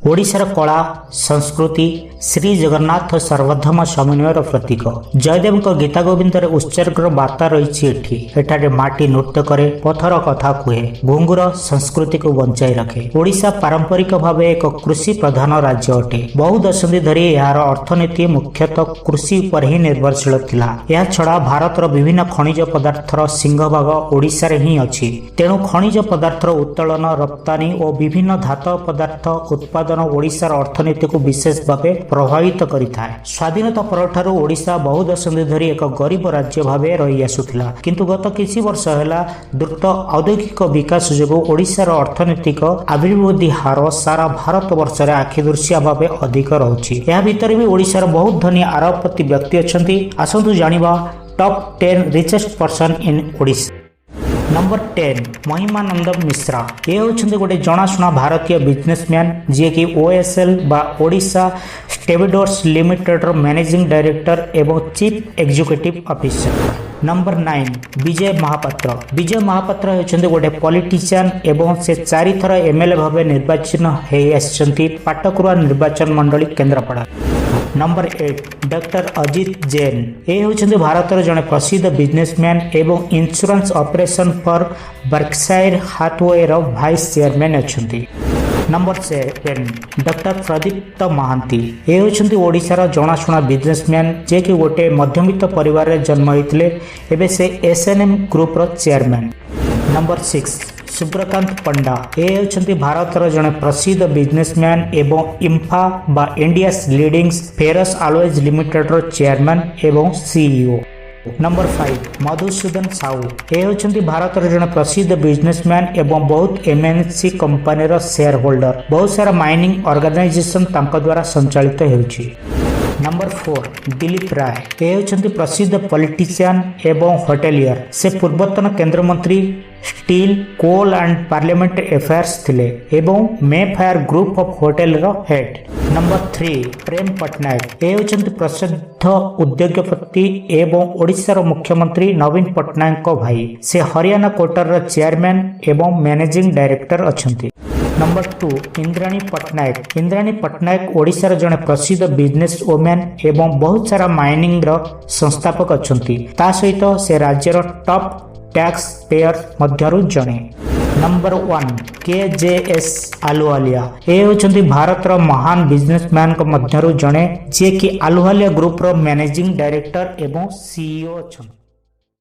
ଓଡ଼ିଶାର କଳା, ସଂସ୍କୃତି, ଶ୍ରୀ ଜଗନ୍ନାଥ ସର୍ବଧର୍ମ ସମନ୍ୱୟର ପ୍ରତୀକ। ଜୟଦେବଙ୍କ ଗୀତା ଗୋବିନ୍ଦରେ ଉତ୍ସର୍ଗର ବାର୍ତ୍ତା ରହିଛି ଏଠି। ଏଠାରେ ମାଟି ନୃତ୍ୟ କରେ, ପଥର କଥା କୁହେ, ଘୁଙ୍ଗୁର ସଂସ୍କୃତିକୁ ବଞ୍ଚାଇ ରଖେ। ଓଡ଼ିଶା ପାରମ୍ପରିକ ଭାବେ ଏକ କୃଷି ପ୍ରଧାନ ରାଜ୍ୟ ଅଟେ। ବହୁ ଦଶନ୍ଧି ଧରି ଏହାର ଅର୍ଥନୀତି ମୁଖ୍ୟତଃ କୃଷି ଉପରେ ହିଁ ନିର୍ଭରଶୀଳ ଥିଲା। ଏହାଛଡ଼ା ଭାରତର ବିଭିନ୍ନ ଖଣିଜ ପଦାର୍ଥର ସିଂହଭାଗ ଓଡ଼ିଶାରେ ହିଁ ଅଛି। ତେଣୁ ଖଣିଜ ପଦାର୍ଥର ଉତ୍ତୋଳନ, ରପ୍ତାନୀ ଓ ବିଭିନ୍ନ ଧାତବ ପଦାର୍ଥ ଉତ୍ପାଦନ ଓଡ଼ିଶାର ଅର୍ଥନୀତିକୁ ବିଶେଷ ଭାବେ ପ୍ରଭାବିତ କରିଥାଏ। ସ୍ୱାଧୀନତା ପରଠାରୁ ଓଡ଼ିଶା ବହୁ ଦଶନ୍ଧି ଧରି ଏକ ଗରିବ ରାଜ୍ୟ ଭାବେ ରହି ଆସୁଥିଲା। କିନ୍ତୁ ଗତ କିଛି ବର୍ଷ ହେଲା ଦ୍ରୁତ ଔଦ୍ୟୋଗିକ ବିକାଶ ଯୋଗୁଁ ଓଡ଼ିଶାର ଅର୍ଥନୈତିକ ଅଭିବୃଦ୍ଧି ହାର ସାରା ଭାରତ ବର୍ଷରେ ଆଖିଦୃଶିଆ ଭାବେ ଅଧିକ ରହୁଛି। ଏହା ଭିତରେ ବି ଓଡ଼ିଶାର ବହୁତ ଧନୀ ଆରବପତି ବ୍ୟକ୍ତି ଅଛନ୍ତି। ଆସନ୍ତୁ ଜାଣିବା top 10 richest person in Odisha. Number 10, Mahimananda Mishra. ଏ ହେଉଛନ୍ତି ଗୋଟେ ଜଣାଶୁଣା ଭାରତୀୟ ବିଜନେସମ୍ୟାନ୍, ଯିଏକି ଓଏସ୍ଏଲ୍ ବା ଓଡ଼ିଶା ଷ୍ଟିଭେଡୋର୍ସ ଲିମିଟେଡର ମ୍ୟାନେଜିଂ ଡାଇରେକ୍ଟର ଏବଂ chief executive officer. Number 9, ବିଜୟ ମହାପାତ୍ର। ବିଜୟ ମହାପାତ୍ର ହେଉଛନ୍ତି ଗୋଟେ ପଲିଟିସିଆନ୍ ଏବଂ ସେ ଚାରିଥର ଏମ୍ଏଲ୍ଏ ଭାବେ ନିର୍ବାଚନ ହେଇ ଆସିଛନ୍ତି ପାଟକୁରା ନିର୍ବାଚନ ମଣ୍ଡଳୀ, କେନ୍ଦ୍ରାପଡ଼ା। Number 8, doctor Ajit Jain. ଏ ହେଉଛନ୍ତି ଭାରତର ଜଣେ ପ୍ରସିଦ୍ଧ ବିଜନେସମ୍ୟାନ୍ ଏବଂ ଇନ୍ସୁରାନ୍ସ ଅପରେସନ୍ ଫର୍ ବର୍କସାଇର ହାଥୱେର ଭାଇସ୍ ଚେୟାରମ୍ୟାନ୍ ଅଛନ୍ତି। Number 7, doctor Pradipta Mohanty. ଏ ହେଉଛନ୍ତି ଓଡ଼ିଶାର ଜଣାଶୁଣା ବିଜନେସମ୍ୟାନ୍, ଯିଏକି ଗୋଟେ ମଧ୍ୟବିତ୍ତ ପରିବାରରେ ଜନ୍ମ ହୋଇଥିଲେ। ଏବେ ସେ ଏସ୍ଏନ୍ଏମ୍ ଗ୍ରୁପର ଚେୟାରମ୍ୟାନ୍। ନମ୍ବର 6, ସୁବ୍ରକାନ୍ତ ପଣ୍ଡା। ଏ ହେଉଛନ୍ତି ଭାରତର ଜଣେ ପ୍ରସିଦ୍ଧ ବିଜନେସମ୍ୟାନ୍ ଏବଂ ଇମ୍ଫା ବା ଇଣ୍ଡିଆସ୍ ଲିଡିଂ ଫେରସ୍ ଆଲୋଏଜ୍ ଲିମିଟେଡର ଚେୟାରମ୍ୟାନ୍ ଏବଂ ସିଇଓ। ନମ୍ବର 5, ମଧୁସୂଦନ ସାହୁ। ଏ ହେଉଛନ୍ତି ଭାରତର ଜଣେ ପ୍ରସିଦ୍ଧ ବିଜନେସମ୍ୟାନ୍ ଏବଂ ବହୁତ ଏମ୍ଏନ୍ସି କମ୍ପାନୀର ସେୟାର ହୋଲ୍ଡର। ବହୁତ ସାରା ମାଇନିଂ ଅର୍ଗାନାଇଜେସନ ତାଙ୍କ ଦ୍ୱାରା ସଞ୍ଚାଳିତ ହେଉଛି। ନମ୍ବର 4, ଦିଲ୍ଲୀପ ରାୟ। ଏ ହେଉଛନ୍ତି ପ୍ରସିଦ୍ଧ ପଲିଟିସିଆନ୍ ଏବଂ ହୋଟେଲିୟର। ସେ ପୂର୍ବତନ କେନ୍ଦ୍ରମନ୍ତ୍ରୀ, steel, coal and parliamentary affairs ଥିଲେ ଏବଂ ମେ ଫେୟାର ଗ୍ରୁପ୍ ଅଫ୍ ହୋଟେଲର ହେଡ୍। ନମ୍ବର 3, ପ୍ରେମ ପଟ୍ଟନାୟକ। ଏ ହେଉଛନ୍ତି ପ୍ରସିଦ୍ଧ ଉଦ୍ୟୋଗପତି ଏବଂ ଓଡ଼ିଶାର ମୁଖ୍ୟମନ୍ତ୍ରୀ ନବୀନ ପଟ୍ଟନାୟକଙ୍କ ଭାଇ। ସେ ହରିୟାଣା କୋଟରର ଚେୟାରମ୍ୟାନ୍ ଏବଂ ମ୍ୟାନେଜିଂ ଡାଇରେକ୍ଟର ଅଛନ୍ତି। ନମ୍ବର 2, ଇନ୍ଦ୍ରାଣୀ ପଟ୍ଟନାୟକ। ଇନ୍ଦ୍ରାଣୀ ପଟ୍ଟନାୟକ ଓଡ଼ିଶାର ଜଣେ ପ୍ରସିଦ୍ଧ ବିଜନେସ୍ ଓମ୍ୟାନ୍ ଏବଂ ବହୁତ ସାରା ମାଇନିଂର ସଂସ୍ଥାପକ ଅଛନ୍ତି। ତା ସହିତ ସେ ରାଜ୍ୟର ଟପ୍ ଟ୍ୟାକ୍ସ ପେୟର ମଧ୍ୟରୁ ଜଣେ। ନମ୍ବର 1, କେ ଜେ ଏସ୍ ଆଲୁୱାଲିଆ। ଏ ହେଉଛନ୍ତି ଭାରତର ମହାନ ବିଜନେସମ୍ୟାନଙ୍କ ମଧ୍ୟରୁ ଜଣେ, ଯିଏକି ଆଲୁୱାଲିଆ ଗ୍ରୁପର ମ୍ୟାନେଜିଂ ଡାଇରେକ୍ଟର ଏବଂ ସିଇଓ ଅଛନ୍ତି।